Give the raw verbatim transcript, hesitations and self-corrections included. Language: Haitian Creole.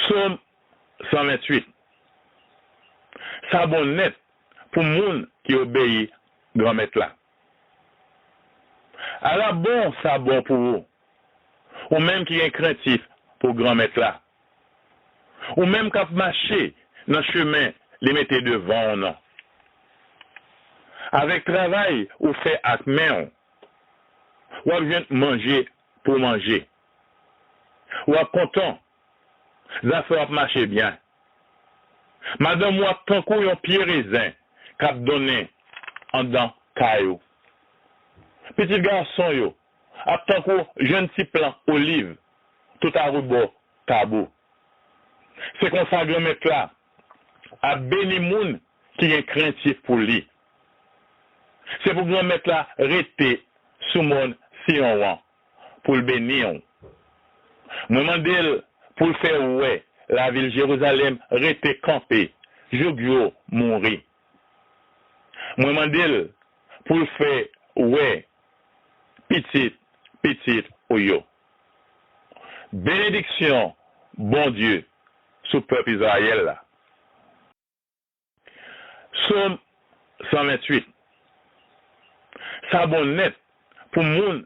Sòm san venntuit. Sa bon nèt pou moun ki obeyi Granmèt la. Ala bon sa bon pou ou, ou menm ki gen krentif pou Granmèt la, ou menm k ap mache nan chemen li mete devan w nan. Avèk travay ou fè ak men w, w ap jwenn manje pou w manje. W ap kontan, zafè w ap mache byen. Madanm ou ap tankou yon pye rezen k ap donnen anndan kay ou. Pitit gason yo ap tankou jèn ti plan oliv tout arebò tab ou. Se konsa Granmèt la ap beni moun ki gen krentif pou li. Se pou Granmèt la rete sou mòn Siyon an pou l beni w. Mwen mande l pou l fè w wè lavil Jerizalèm rete kanpe jouk jou w mouri. Mwen mande l pou l fè wè pitit pitit ou yo. Benediksyon Bondye sou pèp Izrayèl la. Sòm san venntuit. Sa bon nèt pou moun